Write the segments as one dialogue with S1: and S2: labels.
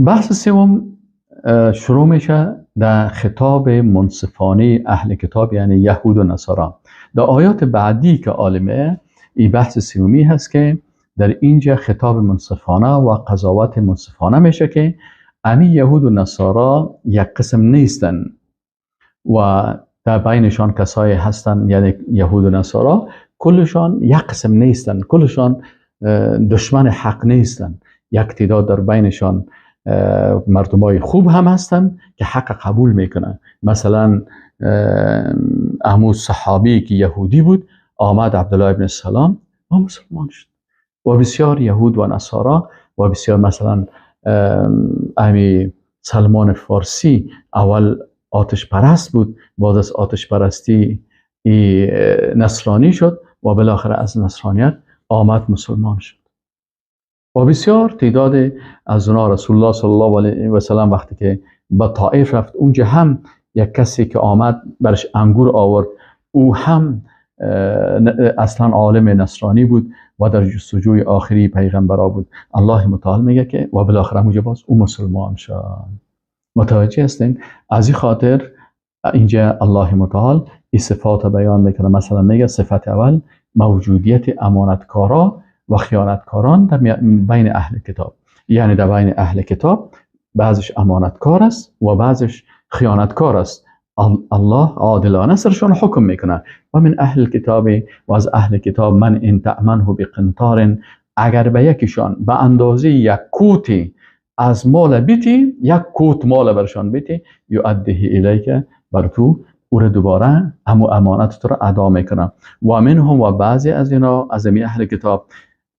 S1: بحث سوم شروع میشه در خطاب منصفانه اهل کتاب، یعنی یهود و نصارا. در آیات بعدی که عالمه این بحث سومی هست که در اینجا خطاب منصفانه و قضاوت منصفانه میشه که امی یهود و نصارا یک قسم نیستن و در بینشان کسایی هستن، یعنی یهود و نصارا کلشان یک قسم نیستن، کلشان دشمن حق نیستن. یک تعداد در بینشان مردمای خوب هم هستن که حق قبول میکنن. مثلا امو صحابی که یهودی بود آمد عبدالله ابن سلام و مسلمان شد و بسیار یهود و نصارا و بسیار مثلا امی سلمان فارسی اول آتش پرست بود، باز از آتش پرستی نصرانی شد و بالاخره از نصرانیت آمد مسلمان شد. و بسیار تعداد از اونا رسول الله صلی الله علیه و سلم وقتی که به طائف رفت اونجا هم یک کسی که آمد برش انگور آورد، او هم اصلا عالم نصرانی بود و در جستجوی آخری پیغمبرا بود. الله متعال میگه که و بالاخره اونجا باز او مسلمان شد. متوجه هستین؟ از این خاطر اینجا الله متعال این صفات بیان میکنه. مثلا میگه صفت اول موجودیت امانتکارا و خیانتکاران در بین اهل کتاب، یعنی در بین اهل کتاب بعضش امانتکار است و بعضش خیانتکار است. الله عادلانه سرشان حکم میکنه. و من اهل کتاب و از اهل کتاب من ان تأمنه بقنطار، اگر به یکیشان به اندازه یک کوتی از مال بیتی، یک کوت مال برشان بیتی، یؤدیه الیک، بر تو او را دوباره همو امانت تو را ادا میکنه. و منهم و بعضی از اینا از اهل کتاب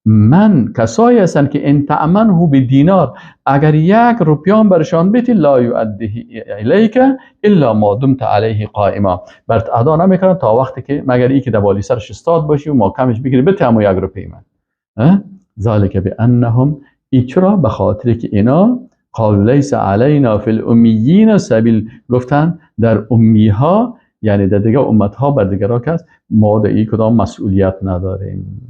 S1: من کسایی هستند که ان تأمنه بدینار، اگر یک روپیان برشان بیتی لا یؤدیه الیک الا ما دمت علیه قائما، برات ادا نمیکنه تا وقتی که مگر ای که در بالی سرش استاد باشی و ما کمش بگیری بته همو یک روپی من. ذلک بانهم، ای چرا؟ به خاطر که اینا قالوا لیس علینا فی الامیین سبیل، گفتن در امی ها یعنی در دیگه امت ها بر دیگرها کس ما در ای کدام مسئولیت نداریم،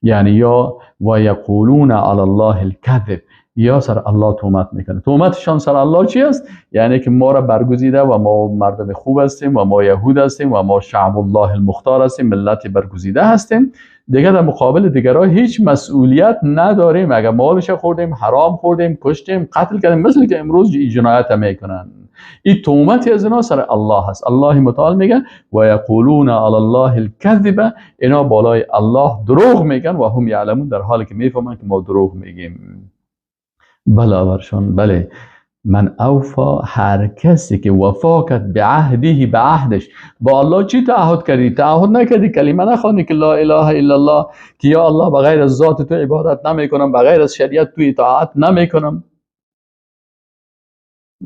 S1: یعنی یا و یقولون علی الله الكذب، یا سر الله تهمت میکنه. تهمتشان سر الله چی است؟ یعنی که ما را برگزیده و ما مردم خوب هستیم و ما یهود هستیم و ما شعب الله المختار هستیم، ملت برگزیده هستیم، دیگه در مقابل دیگرها هیچ مسئولیت نداریم. اگر مالش خوردیم، حرام خوردیم، کشتیم، قتل کردیم، مثل که امروز جنایت میکنن، این تهمت از اینا سر الله هست. الله متعال میگه و یقولون علی الله الكذب، اینا بالای الله دروغ میگن و هم یعلمون، در حالی که میفهمن که ما دروغ میگیم. بلا برشان، بله، من اوفا، هر کسی که وفا کرد به عهده، به عهدش با الله. چی تعهد کردی؟ تعهد نکردی، کلمه نخوانی که لا اله الا الله، که یا الله بغیر از ذات تو عبادت نمیکنم، بغیر از شریعت تو اطاعت نمیکنم.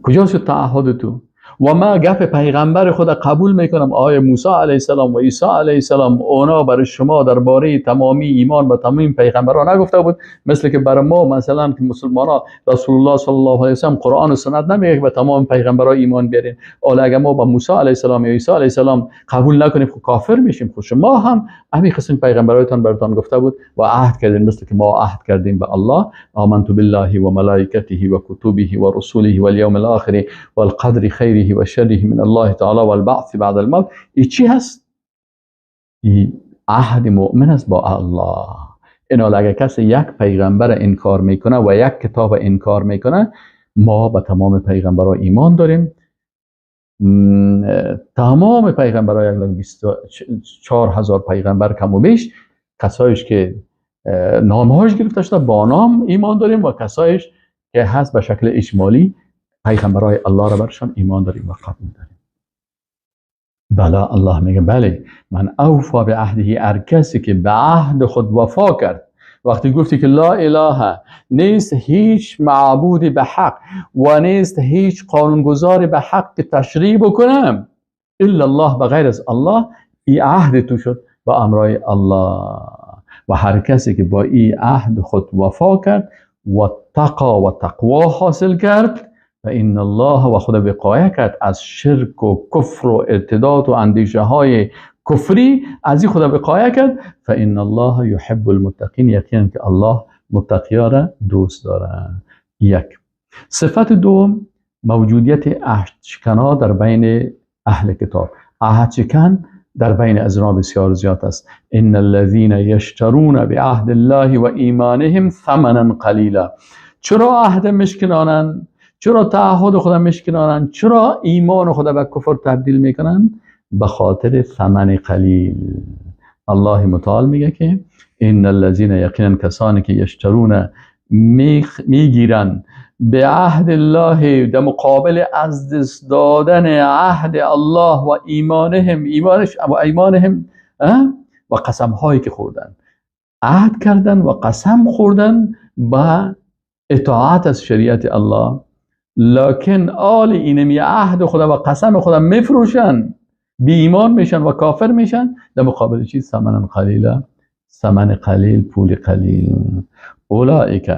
S1: کجا شد تعهد تو؟ و ما گپ پیغمبر خود قبول میکنم، آیه موسی علیه السلام و عیسی علیه السلام، اونا برای شما درباره تمامی ایمان و تمام پیغمبران نگفته بود، مثل که برای ما مثلا که مسلمان ها رسول الله صلی الله علیه و سلم قرآن و سنت نمیگه که به تمام پیغمبران ایمان بیارین. حالا اگر ما با موسی علیه السلام یا عیسی علیه السلام قبول نکنیم خب کافر میشیم. خب شما هم همین قسم پیغمبرایتان براتان گفته بود و عهد کردین، مثل که ما عهد کردیم به الله، آمنت بالله و ملائکته و کتبه و رسوله و الیوم الاخر والقدر خیره و شره من الله تعالی والبعث بعد الموت. ای چی هست؟ ای عهد مؤمن است با الله. اینا اگر کسی یک پیغمبر انکار میکنه و یک کتاب انکار میکنه، ما به تمام پیغمبرها ایمان داریم. تمام پیغمبرها، 124,000 پیغمبر کم و بیش، کسایش که نامهاش گرفته شده با نام ایمان داریم و کسایش که هست به شکل اجمالی پیغمبرای الله را برشان ایمان داریم و قبول داریم. بلا الله میگه بله، من اوفا به عهده، هر کسی که به عهد خود وفا کرد. وقتی گفتی که لا اله، نیست هیچ معبودی به حق و نیست هیچ قانونگذاری به حق که تشریع بکنم الا الله، بغیر از الله، ای عهد تو شد با امرای الله. و هر کسی که با ای عهد خود وفا کرد و تقا و تقوا حاصل کرد، و این الله، و خود وقایه کرد از شرک و کفر و ارتداد و اندیشه های کفری، از این خود وقایه کرد، فان الله یحب المتقین، یقینا که الله متقیا را دوست داره. یک صفت دوم موجودیت عهدشکن‌ها در بین اهل کتاب. عهدشکن در بین از اینا بسیار زیاد است. ان الذين یشترون بعهد الله و ایمانهم ثمنا قلیلا. چرا عهد مشکنانن؟ چرا تعهد خود مشکنانن؟ چرا ایمان خود به کفر تبدیل میکنن؟ به خاطر ثمن قلیل. الله متعال میگه که ان الذين، یقینا کسانی که یشترون میگیرن به عهد الله، در مقابل از دست دادن عهد الله و ایمانهم، ایمانش و ایمانهم و قسم هایی که خوردن، عهد کردن و قسم خوردن با اطاعت از شریعت الله، لکن آل اینمی عهد خدا و قسم خدا میفروشن، بی ایمان میشن و کافر میشن، در مقابل چیز ثمن قلیلا، ثمن قلیل، پول قلیل. اولئک،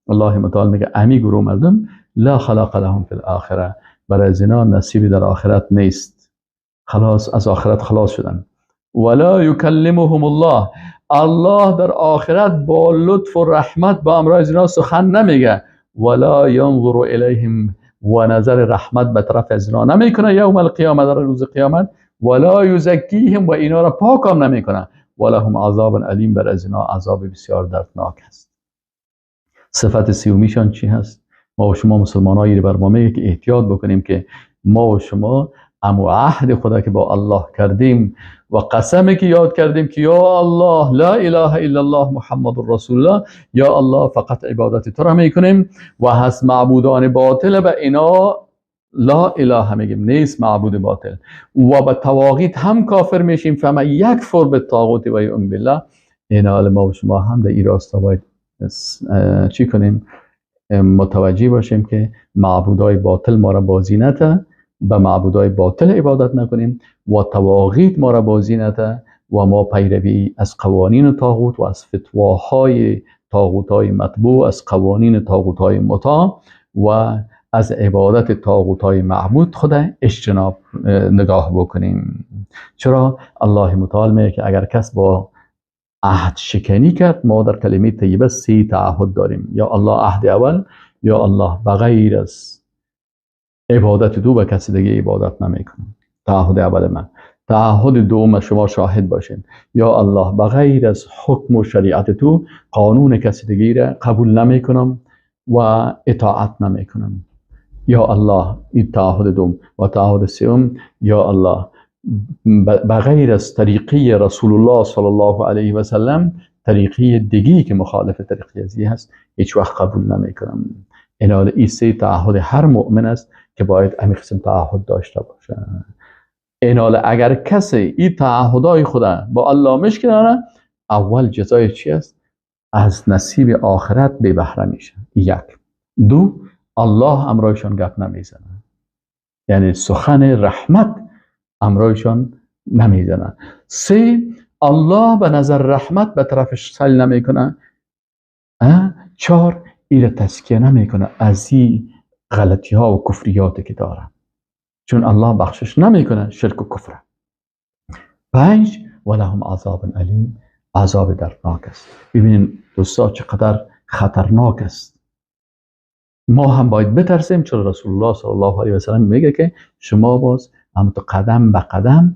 S1: الله متعال میگه امی گروه مردم لا خلاق لهم فی الاخره، برای از اینا نصیبی در آخرت نیست، خلاص از آخرت خلاص شدن. ولا یکلمهم الله، الله در آخرت با لطف و رحمت با امرای از اینا سخن نمیگه. ولا ینظر الیهم، و نظر رحمت به طرف از اینا نمیکنه یوم القیامه، در روز قیامت. ولا یزکیهم، و اینا را پاک هم نمیکنه. ولهم عذاب علیم، بر از اینا عذاب بسیار دردناک است. صفت سیومیشان چی هست؟ ما و شما مسلمانایی بر ما میگه که احتیاط بکنیم که ما و شما امو عهد خدا که با الله کردیم و قسمی که یاد کردیم که یا الله لا اله الا الله محمد رسول الله، یا الله فقط عبادت تو را میکنیم و هست معبودان باطل به اینا لا اله میگیم، نیست معبود باطل، و به طواغیت هم کافر میشیم. فمن یکفر بالطاغوت و یؤمن بالله. اینا ما و شما هم در این راستا باید چی کنیم؟ متوجه باشیم که معبودای باطل ما را بازی نده، به معبودای باطل عبادت نکنیم و طواغیت ما را بازی نده و ما پیروی از قوانین طاغوت و از فتواهای طاغوت‌های مطبوع، از قوانین طاغوت‌های مطاع و از عبادت طاغوت‌های معبود خود اجتناب نگاه بکنیم. چرا؟ الله متعال میگه که اگر کس با عهد شکنی کرد، ما در کلمه طیبه 3 تعهد داریم: یا الله عهد اول، یا الله بغیر از عبادت دو به کسی دیگه عبادت نمیکنم، تعهد اول من. تعهد دوم شما شاهد باشین، یا الله بغیر از حکم و شریعت تو قانون کسی دیگه را قبول نمیکنم و اطاعت نمیکنم، یا الله. این تعهد دوم. و تعهد سوم، یا الله بغیر از طریقی رسول الله صلی الله علیه و سلم طریقی دیگی که مخالف طریقی ازی هست هیچ وقت قبول نمیکنم. این 3 تعهد هر مؤمن است که باید همین قسم تعهد داشته باشه. اینال اگر کسی این تعهدهای خدا با الله مشکنانه، اول جزای چی است؟ از نصیب آخرت بی بهره میشه. 1. 2، الله امرایشان گپ نمیزنه، یعنی سخن رحمت امرایشان نمیزنه. 3، الله به نظر رحمت به طرفش سل نمیکنه. 4، ایره تزکیه نمیکنه از این غلطی ها و کفریاتی که داره، چون الله بخشش نمیکنه شرک و کفر. 5، ولهم عذاب علیم، عذاب دردناک است. ببینین دوستا چقدر خطرناک است. ما هم باید بترسیم، چون رسول الله صلی الله علیه و سلم میگه که شما باز هم تو قدم به قدم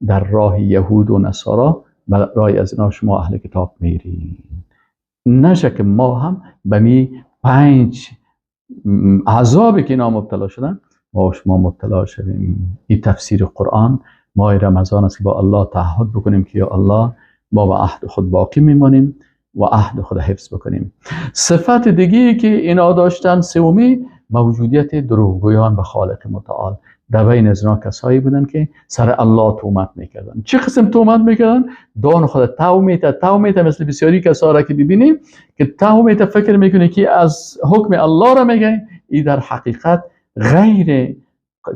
S1: در راه یهود و نصارا و راه از اینا شما اهل کتاب میرین. نشه که ما هم به می 5 عذابی که اینا مبتلا شدن ما شما مبتلا شویم. این تفسیر قرآن ماه رمضان است که با الله تعهد بکنیم که یا الله ما با عهد خود باقی میمانیم و عهد خود حفظ بکنیم. صفت دیگه که اینا داشتن، سومی، موجودیت دروغگویان به خالق متعال. در بین از اینا کسایی بودن که سر الله تهمت میکردن. چه قسم تهمت میکردن؟ دان خود تو میته، مثل بسیاری کسا را که ببینیم که تو میته، فکر میکنه که از حکم الله را میگه، این در حقیقت غیر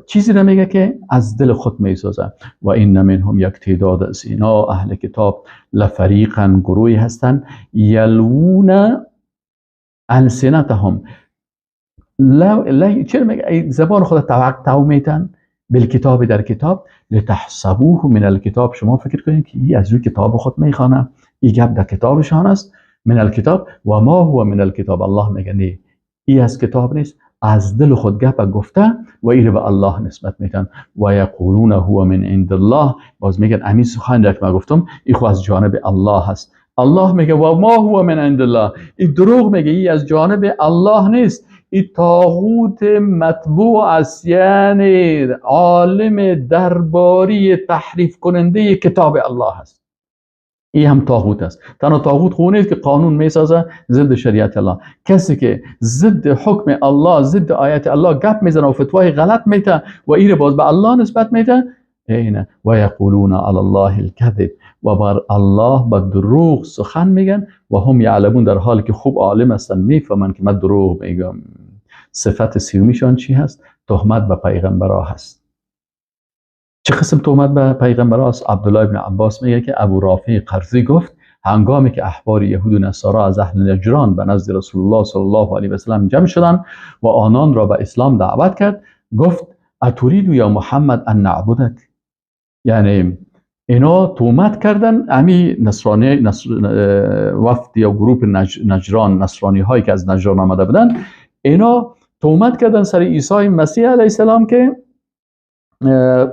S1: چیزی را میگه که از دل خود میسازه. و این منهم، یک تعداد از اینا اهل کتاب، لفریقا، گروهی هستند، یلوون السنتهم، چرا میگه زبان خود تو میتن، بالکتاب، در کتاب، لتحسبوه من الکتاب، شما فکر کنید که این از روی کتاب خود میخوانه، این گپ در کتابشان است، من الکتاب و ما هو من الکتاب. الله میگه نه، این از کتاب نیست، از دل خود گپ گفته و ایره به الله نسبت میتن. و یقولون هو من عند الله، باز میگن امی سخن را که من گفتم ای خو از جانب الله هست. الله میگه و ما هو من عند الله، این دروغ میگه، ای از جانب الله نیست، این طاغوت مطبوع است، یعنی عالم درباری تحریف کننده کتاب الله است. این هم طاغوت است. تنها طاغوت خو نیست که قانون میسازه ضد شریعت الله. کسی که ضد حکم الله، ضد آیت الله گپ میزنه و فتوای غلط میده و ایره باز به الله نسبت میده، اینه و یقولون علی الله الكذب، و بر الله به دروغ سخن میگن و هم یعلمون، در حالی که خوب عالم هستن، میفهمن که من دروغ میگم. صفت سیومیشان چی هست؟ تهمت به پیغمبرا هست. چه قسم تهمت به پیغمبرا است؟ عبدالله ابن عباس میگه که ابو رافع قرضی گفت هنگامی که احبار یهود و نصارا از اهل نجران به نزد رسول الله صلی الله علیه و سلم جمع شدند و آنان را به اسلام دعوت کرد، گفت اترید یا محمد ان نعبدک؟ یعنی اینا تهمت کردن امی نصرانی وفد یا گروه نجران، نصرانی هایی که از نجران آمده بودن، اینا تهمت کردن سر عیسی مسیح علیه السلام که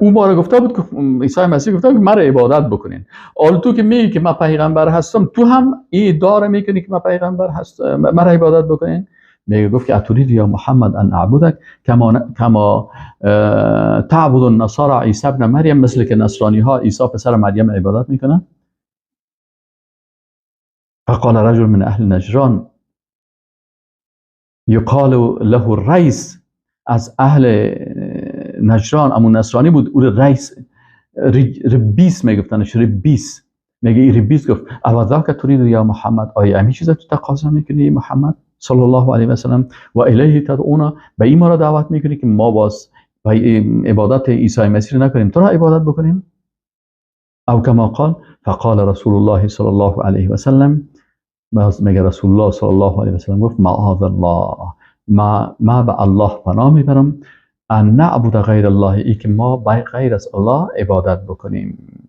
S1: او ما را گفته بود که عیسی مسیح گفته بود که مرا عبادت بکنین. حالا تو که میگی که من پیغمبر هستم، تو هم این ادعا میکنی که من پیغمبر هستم، مرا عبادت بکنین. میگه گفت که اترید یا محمد ان اعبدک کما تعبد النصارى عیسی ابن مریم، مثل که نصرانی ها عیسی پسر مریم عبادت میکنن. فقال رجل من اهل نجران یقال له الریس، از اهل نجران امون نصرانی بود، او ریس ربیس میگفتنش، ربیس. میگه ای ربیس گفت اوذاک ترید یا محمد، آیا همین چیزا تو تقاضا میکنی محمد صلی الله علیه و سلم؟ و الیه تدعونا، به این ما را دعوت میکنی که ما باز عبادت عیسی مسیح نکنیم، تو را عبادت بکنیم؟ او کما قال فقال رسول الله صلی الله علیه و سلم، میگه رسول الله صلی الله علیه و سلم گفت معاذ الله، ما به الله پناه میبرم ان نعبد غیر الله، ای که ما به غیر از الله عبادت بکنیم،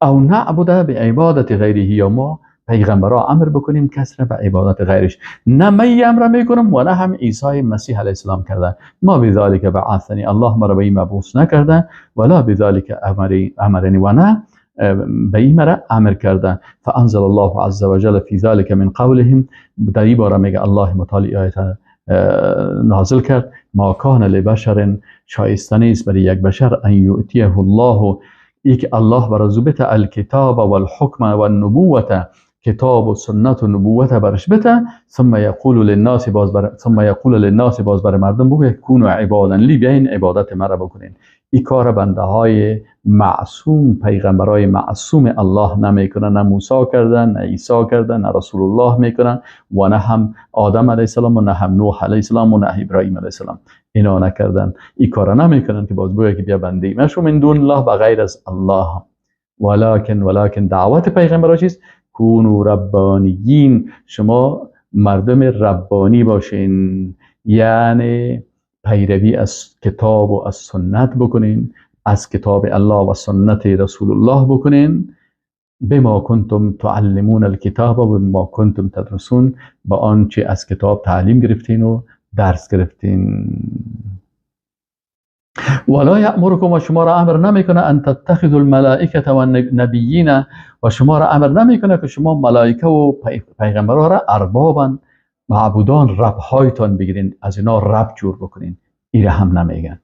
S1: او نعبد به عبادت غیره، یا ما پیغمبرا امر بکنیم کس را به عبادت غیرش. نه من امر میکنم و نه هم عیسی مسیح علیه السلام کرده. ما بذلک بعثنی، الله مرا به این مبعوث نکرده، ولا بذلک امرنی، و نه به این مرا امر کرده. فانزل الله عز وجل فی ذلک من قولهم، در این باره میگه الله متعالی آیت نازل کرد ما کان لبشر، شایسته نیست برای یک بشر ان یؤتیه الله، ای که الله بر او بته الکتاب والحکم والنبوة، کتاب و سنت و نبوت برش بته، ثم یقول للناس، باز بر ثم یقول للناس، باز بر مردم بگه کونوا عبادا لی، بیاین عبادت مرا بکنین. این کار بنده های معصوم، پیغمبرای معصوم الله نمیکنن، نه موسی کردن، نه عیسی کردن، نه رسول الله میکنن، و نه هم آدم علیه السلام و نه هم نوح علیه السلام و نه ابراهیم علیه السلام. اینا نکردن، این کار نمیکنن که باز بگه که بیا بنده مشو من دون الله، به غیر از الله. ولکن دعوت پیغمبرا چیست؟ کونوا ربانیین، شما مردم ربانی باشین، یعنی پیروی از کتاب و از سنت بکنین، از کتاب الله و سنت رسول الله بکنین. بما کنتم تعلمون الکتاب و بما کنتم تدرسون، با آنچه از کتاب تعلیم گرفتین و درس گرفتین. ولا یأمرکم، و شما را امر نمیکنه ان تتخذوا الملائکه و النبیین، و شما را امر نمیکنه که شما ملائکه و پیغمبرها را اربابا، معبودان، ربهایتان بگیرین، از اینا رب جور بکنین. ایره هم نمیگن،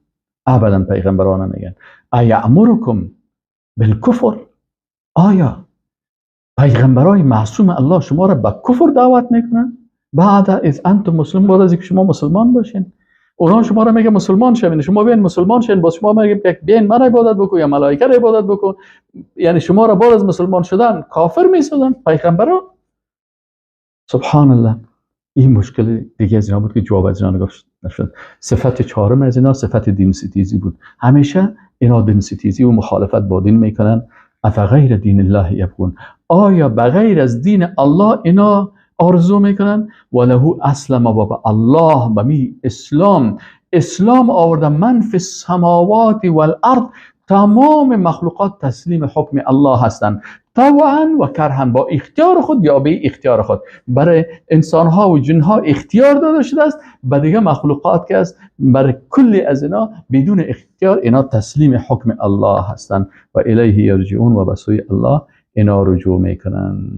S1: ابدا پیغمبران نمیگن. ایأمرکم بالکفر، آیا پیغمبرای معصوم الله شما را به کفر دعوت میکنن؟ بعد از انتم مسلم، بعد از اینکه شما مسلمان باشین. اونا شما را میگه مسلمان شوین، شما بیاین مسلمان شین، باز شما میگه بیاین من عبادت بکن یا ملائکه را عبادت بکن. یعنی شما را بعد از مسلمان شدن کافر میسازن پیغمبرا. سبحان الله. این مشکل دیگه از اینا بود که جواب از اینا نشد. صفت چهارم از اینا صفت دین ستیزی بود. همیشه اینا دین ستیزی و مخالفت با دین میکنن. افغیر دین الله یبغون، آیا بغیر از دین الله اینا آرزو میکنن؟ وله اسلم، و به الله، به می اسلام، اسلام آورده، من فی السماوات والارض، تمام مخلوقات تسلیم حکم الله هستند. طوعا و کرها، با اختیار خود یا بی اختیار خود. برای انسان ها و جن ها اختیار داده شده است، به دیگه مخلوقات که است برای کل از اینا بدون اختیار اینا تسلیم حکم الله هستند. و الیه یرجعون، و به سوی الله اینا رجوع میکنن.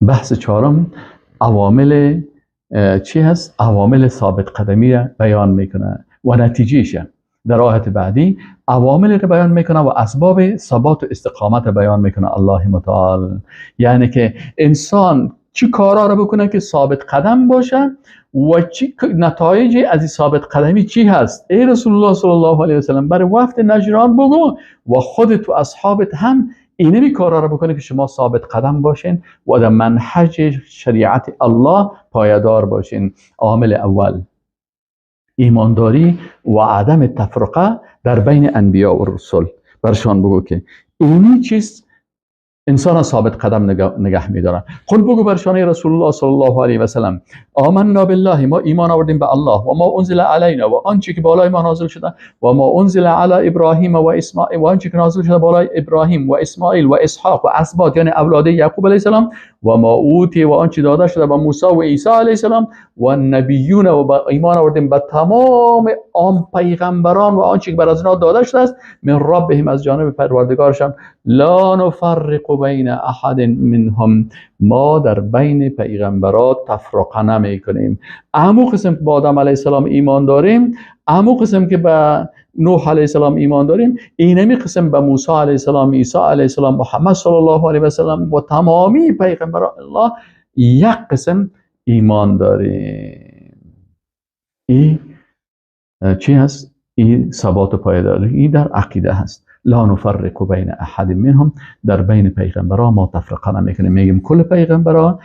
S1: بحث چهارم عوامل چی هست؟ عوامل ثابت قدمی را بیان میکنه و نتیجهش در آیت بعدی عوامل را بیان میکنه و اسباب ثبات و استقامت را بیان میکنه الله متعال. یعنی که انسان چی کارا را بکنه که ثابت قدم باشه و چی نتایج از این ثابت قدمی چی هست. ای رسول الله صلی الله علیه و سلم برای وفد نجران بگو و خودت و اصحابت هم اینمی کارا را بکنه که شما ثابت قدم باشین و در منهج شریعت الله پایدار باشین. عامل اول ایمانداری و عدم تفرقه در بین انبیا و رسول. برشان بگو که اینی چیز انسان ثابت قدم نگه میداره. قل بگو برشان رسول الله صلی الله علیه و سلم آمنا بالله، ما ایمان آوردیم به الله، و ما انزل علینا، و آنچه که بالای ما نازل شده، و ما انزل علی ابراهیم و اسماعیل، و آنچه که نازل شده بالای ابراهیم و اسماعیل و اسحاق و اسباط یعنی اولاد یعقوب علیه السلام، و ما اوتی، و آنچه داده شده به موسی و عیسی علیه السلام، و نبیون، و ایمان آوردیم به تمام آن پیغمبران و آنچه که بر از اینا داده شده است، من ربهم، از جانب پروردگارشان، لا نفرق بین احد منهم، ما در بین پیغمبرات تفرقه نمی کنیم. امو قسم که به آدم علیه السلام ایمان داریم، امو قسم که به نوح علیه السلام ایمان داریم، اینمی قسم به موسی علیه السلام، عیسی علیه السلام، محمد صلی الله علیه و سلم و تمامی پیغمبران الله یک قسم ایمان داریم. این چی هست؟ این ثبات و پایداری، این در عقیده هست. لا نفرق بین احد منهم، در بین پیغمبران ما تفرقه نمیکنیم. میگیم کل پیغمبران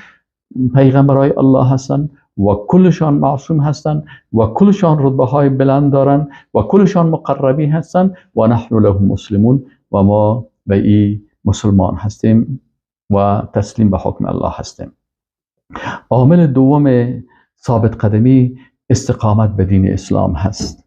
S1: پیغمبرای الله هستند و کلشان معصوم هستند و کلشان رتبه های بلند دارند و کلشان مقربی هستند و نحن لهم مسلمون، و ما به این مسلمان هستیم و تسلیم به حکم الله هستیم. عامل دوم ثابت قدمی استقامت به دین اسلام هست.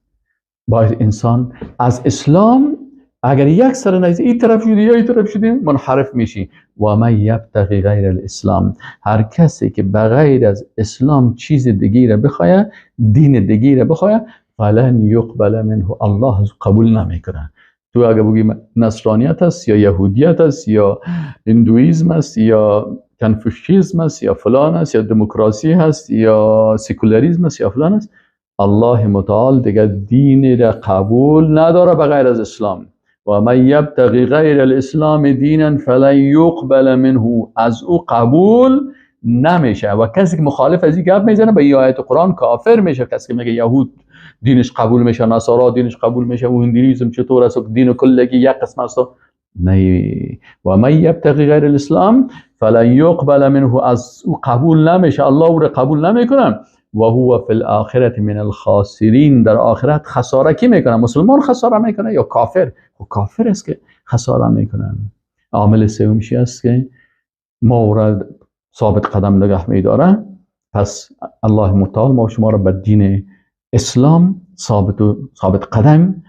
S1: باید انسان از اسلام اگر یک سر نیزه این طرف شدی یا این طرف شدی منحرف میشی. و من یبتغی غیر الاسلام، هر کسی که بغیر از اسلام چیز دیگه را بخواه، دین دیگه را بخواه، فلن یقبل منه، الله قبول نمیکنه. تو اگر بگی نصرانیت است یا یهودیت است یا هندویزم است یا کنفوشیزم است یا فلان است یا دموکراسی هست یا سکولاریسم است یا فلان است، الله متعال دیگه دین را قبول نداره بغیر از اسلام. و من یبتغی غیر الاسلام دینا فلن یقبل منه، از او قبول نمیشه. و کسی که مخالف از این گپ میزنه به آیت قرآن کافر میشه. کسی که میگه یهود دینش قبول میشه، نصارا دینش قبول میشه و هندویسم چطور است و دین کلگی یک قسم است، نه. و من یبتغی غیر الاسلام فلن یقبل منه، از او قبول نمیشه، الله او را قبول نمیکنه. و هو فی الاخرة من الخاسرین، در آخرت خساره کی میکنه؟ مسلمان خساره میکنه یا کافر؟ و کافر است که خساره میکنه. عامل سوم چی است که ما ثابت قدم نگه میداره؟ پس الله متعال ما شما را به دین اسلام ثابت قدم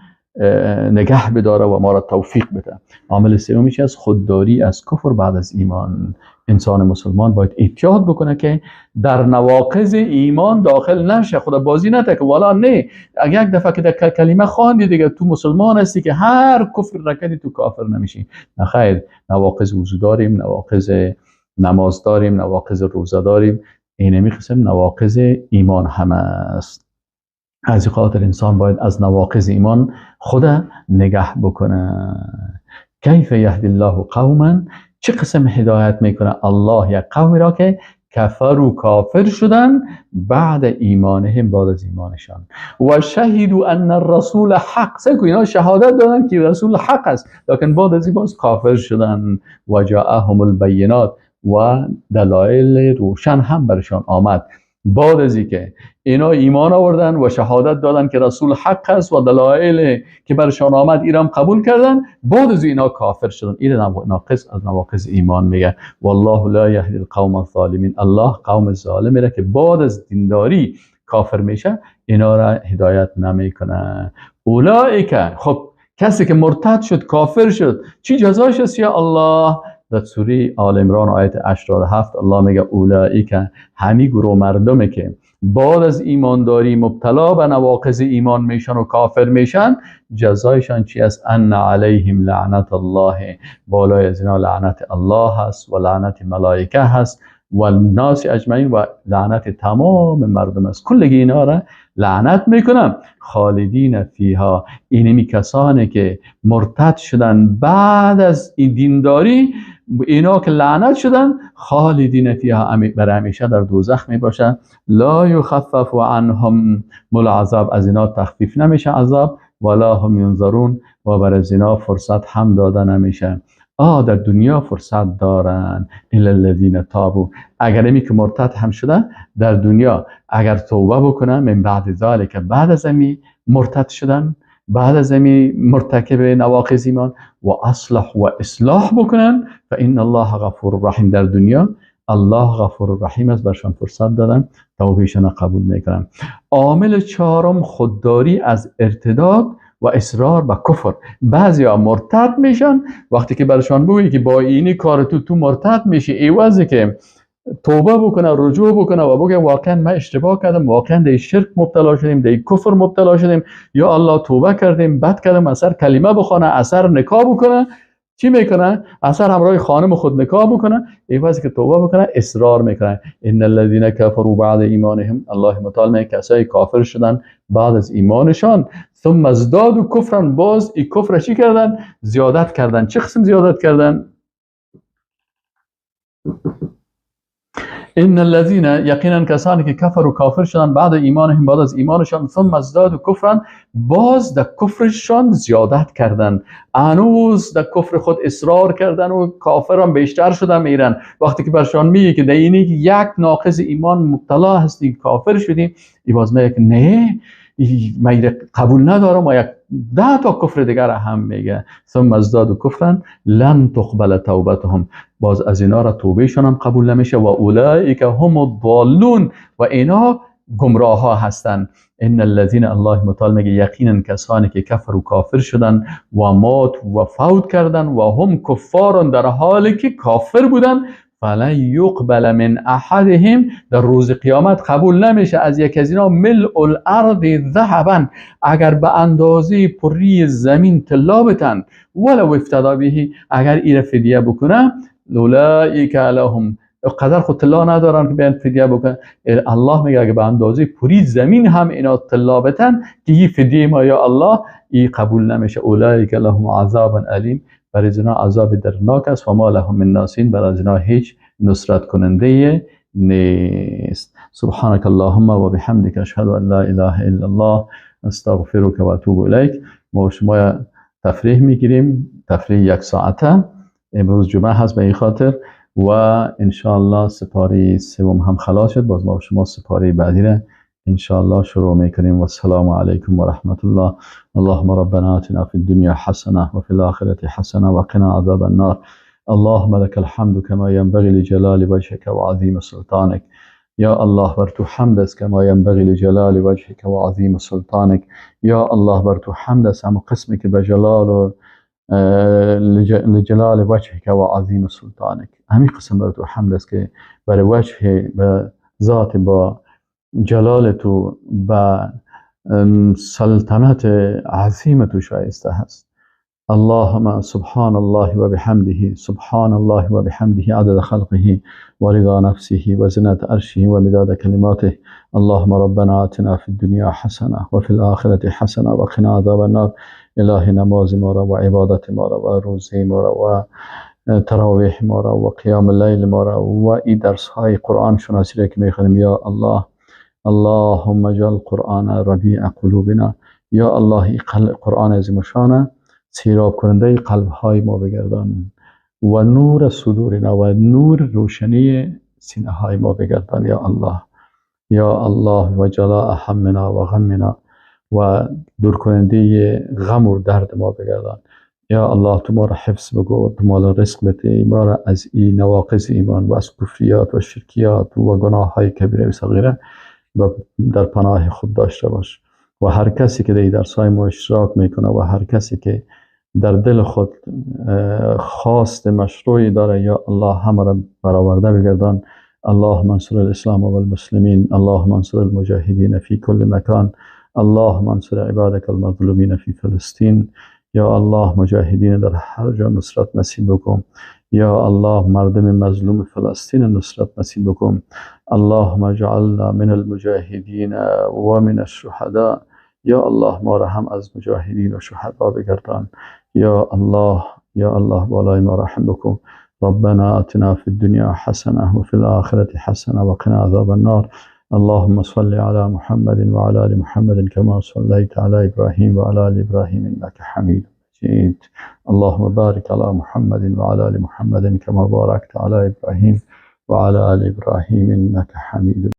S1: نگه بداره و ما را توفیق بده. عامل سوم چی است؟ خودداری از کفر بعد از ایمان. انسان مسلمان باید احتیاط بکنه که در نواقض ایمان داخل نشه، خدا بازی نده که والا نه، اگر یک دفعه که در کلمه خواندی دیگه تو مسلمان هستی که هر کفر رکدی تو کافر نمیشی. نه خیر، نواقض وضو داریم، نواقض نماز داریم، نواقض روزه داریم، اینمی قسم نواقض ایمان هم است. از خاطر انسان باید از نواقض ایمان خدا نگه بکنه. کیف یهدی الله قوما، چه قسم هدایت میکنه الله یک قومی را که کفرو کافر شدن بعد ایمانهم، بعد از ایمانشان، و شهدوا ان الرسول حق، سکو اینا شهادت دادن که رسول حق است، لکن بعد از این باز کافر شدن. و جاءهم البینات، و دلایل روشن هم برشان آمد. بعد از اینکه اینا ایمان آوردن و شهادت دادن که رسول حق است و دلایل که برشان آمد ایران قبول کردن، بعد از اینا کافر شدن. این ناقص از نواقص ایمان میگه. والله لا یهدی القوم الظالمین، الله قوم ظالمی را که بعد از دینداری کافر میشه اینا را هدایت نمیکنه. اولئک، خب کسی که مرتد شد، کافر شد، چی جزایش است یا الله؟ در سوره آل عمران آیت 87 الله میگه اولئک، همی گروه مردمه که بعد از ایمانداری مبتلا به نواقض ایمان میشن و کافر میشن، جزایشان چی است؟ ان علیهم لعنت الله، بالای از اینا لعنت الله هست و لعنت ملائکه هست و الناس اجمعین و لعنت تمام مردم است. کلگی اینا را لعنت میکنم. خالدین فیها، اینمی کسانی که مرتد شدن بعد از این دینداری، اینا که لعنت شدن، خالدین فیها، برای همیشه در دوزخ میباشن. لا یخفف عنهم العذاب، از اینا تخفیف نمیشه عذاب، ولا هم ینظرون، و بر از اینا فرصت هم داده نمیشه. در دنیا فرصت دارن. الا الذین تابوا، اگر امی که مرتد هم شده در دنیا اگر توبه بکنن، من بعد ذالک، بعد از امی مرتد شدن، بعد از امی مرتکب نواقض ایمان، و اصلح و اصلاح بکنن، فان الله غفور رحیم، در دنیا الله غفور رحیم است، برشان فرصت دادن، توبهشان قبول میکنن. عامل چهارم، خودداری از ارتداد و اصرار به کفر. بعضیا مرتد میشن، وقتی که برشان بگویی که با اینی کار تو مرتد میشی، عوضی که توبه بکنه، رجوع بکنه و بگه واقعا من اشتباه کردم، واقعا در شرک مبتلا شدیم، در کفر مبتلا شدیم، یا الله توبه کردیم، بد کردم، اثر کلمه بخونه، اثر نکاح بکنه، چی میکنه؟ اثر همراه خانم خود نکاح بکنه، عوضی که توبه بکنه اصرار میکنه. ان الذين كفروا بعد ایمانهم، الله متعال میگه کسایی کافر شدن بعد از ایمانشان، ثم ازدادوا کفرا، باز این کفر چی کردن؟ زیادت کردن. چه قسم زیادت کردن؟ ان الذين، یقینا کسانی که کفروا کافر شدن بعد ایمانهم، بعد از ایمانشان، ثم ازدادوا کفرا، باز در کفرشان زیادت کردن، هنوز در کفر خود اصرار کردن و کافران بیشتر شدن میرن. وقتی که برشان میگه که در اینی یک ناقص ایمان مبتلا هستی، کافر شدی، ای باز میگه که نه، من قبول ندارم، و یک 10 تا کفر دیگر هم میگه. ثم ازدادوا کفرا لن تقبل توبتهم، باز از اینا را توبهشان هم قبول نمیشه، و اولئک هم الضالون، و اینا گمراه ها هستند. ان الذين، الله متعال میگه یقینا کسانی که کفر و کافر شدن و مات و فوت کردن و هم کفارن، در حالی که کافر بودن، فلن یقبل من احدهم، در روز قیامت قبول نمیشه از یک از اینا ملء الارض ذهبا، اگر به اندازه پری زمین طلا بتن، ولو افتدا به، اگر ایره فدیه بکنه، اولئک لهم، قدر خود طلا ندارن که بیان فدیه بکنن. الله میگه اگه به اندازه پری زمین هم اینا طلا بتن که یه فدیه ما یا الله، ای قبول نمیشه. اولئک لهم عذاب الیم، برای اینا عذاب دردناک است، و ما لهم من ناصرین، برای اینا هیچ نصرت کننده نیست. سبحانك اللهم و بحمدك اشهد ان لا اله الا الله استغفرك و اتوب الیک. ما شما تفریح میگیریم، تفریح یک ساعته، امروز جمعه هست به این خاطر، و انشاءالله سپاره سوم هم خلاص شد. باز ما شما سپاره بعدی را انشاءالله شروع میکنیم. و السلام علیکم و رحمت الله. اللهم ربنا آتنا فی الدنیا حسنه و فی الاخرة حسنه و قنا عذاب النار. اللهم لك الحمد كما ينبغي لجلال وجهك وعظيم سلطانك. یا الله بر تو حمد است کما ينبغي لجلال وجهك وعظيم سلطانك. یا الله بر تو حمد است همون قسمی که به جلال و لجلال وجهك و عظیم سلطانك، همین قسم بر تو حمد است که بر وجه به ذات با جلال تو به سلطنت عظیم تو شایسته هست. اللهم سبحان الله و بحمده، سبحان الله و بحمده عدد خلقه و رضا نفسه و زنة عرشه و مداد کلماته. اللهم ربنا آتنا فی الدنیا حسنه و فی الآخرة حسنه و قنا عذاب النار. الهی نماز ما را و عبادت ما را و روزه ما را و تراویح ما را و قیام اللیل ما را و ای درس های قرآن شناسی را که میخوانیم، یا الله اللهم اجعل قرآن ربیع قلوبنا، یا الله ای قرآن عظیم شانه سیراب کننده قلب های ما بگردان و نور صدورنا و نور روشنی سینه های ما بگردان، یا الله. یا الله و جلاء همنا و غمنا و دور کننده غم و درد ما بگردان. یا الله تو ما را حفظ بگو، تو ما را رزق بده، ما را از این نواقض ایمان و از کفریات و شرکیات و گناه های کبیره و صغیره در پناه خود داشته باش. و هر کسی که در درسای ما اشتراک میکنه و هر کسی که در دل خود خواست مشروعی داره، یا الله همه را برآورده بگردان. اللهم انصر الاسلام والمسلمین، اللهم انصر المجاهدین فی کل مکان، اللهم انصر عبادك المظلومین فی فلسطین. یا الله مجاهدین در هر جا نصرت نصیب بکن. یا الله مردم مظلوم فلسطین نصرت نصیب بکن. اللهم اجعلنا من المجاهدین و من الشهداء. یا الله ما را هم از مجاهدین و شهدا بگردان. یا الله، یا الله بالای ما رحم بکن. ربنا آتنا في الدنيا حسنة وفي الآخرة حسنة وقنا عذاب النار. اللهم صل على محمد وعلى آل محمد كما صليت على إبراهيم وعلى آل إبراهيم إنك حميد مجيد. اللهم بارك على محمد وعلى آل محمد كما باركت على إبراهيم وعلى آل إبراهيم إنك حميد.